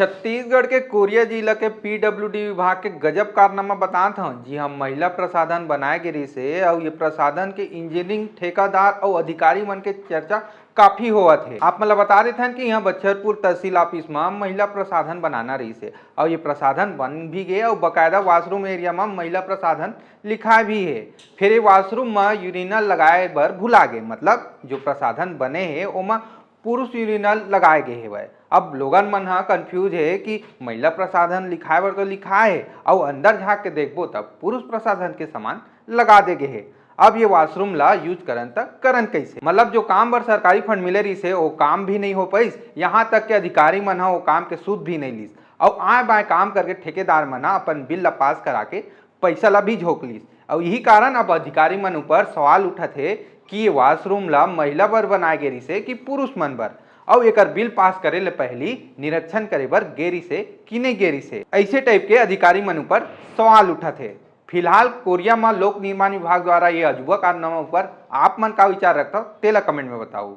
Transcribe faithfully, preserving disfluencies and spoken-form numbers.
छत्तीसगढ़ के कोरिया जिला के पीडब्ल्यूडी विभाग के गजब कारनामा बतात हव। जी हाँ, महिला प्रसाधन बनाए गे रिहिस हे अउ ये प्रसाधन के इंजीनियरिंग ठेकेदार अउ अधिकारी मन के चर्चा काफी होवत हे। आप मन ल बता देथन कि यहाँ बछरपुर तहसील ऑफिस म महिला प्रसाधन बनाना रिहिस हे अउ ये प्रसाधन बन भी गे अउ बकायदा वॉशरूम एरिया म महिला प्रसाधन लिखाए भी हे। फिर ये वॉशरूम म यूरिनल लगाए बर भुला गे, मतलब जो प्रसाधन बने हे ओमा पुरुष यूरिनल लगाए गे हेवय। अब लोगन मन ह कंफ्यूज हे कि महिला प्रसाधन लिखाए बर तो लिखाए हे अउ अंदर झांक के देखबो त पुरुष प्रसाधन के सामान लगा दे गे हे। अब ये वॉशरूम ला यूज करन त करन कैसे? मतलब जो काम बर सरकारी फंड मिले रिहिस हे, वो काम भी नहीं हो पाइस। यहाँ तक के अधिकारी मन ह वो काम के सुध भी नहीं लीस अउ आए बाएं काम करके ठेकेदार मन ह अपन बिल ला पास करा के पैसा ला भी झोंक लीस। अउ यही कारण अब अधिकारी मन ऊपर सवाल उठत हे कि ये वॉशरूम ला महिला बर बनाए गे रिहिस हे कि पुरुष मन बर, अउ एकर बिल पास करे ले पहली निरीक्षण करे बर गे रिहिस हे कि नहीं गे रिहिस हे। ऐसे टाइप के अधिकारी मन ऊपर सवाल उठत हे। फिलहाल कोरिया म लोक निर्माण विभाग द्वारा ये अजूबा कारनामा ऊपर आप मन का विचार रखथव, तेला कमेंट में बताओ।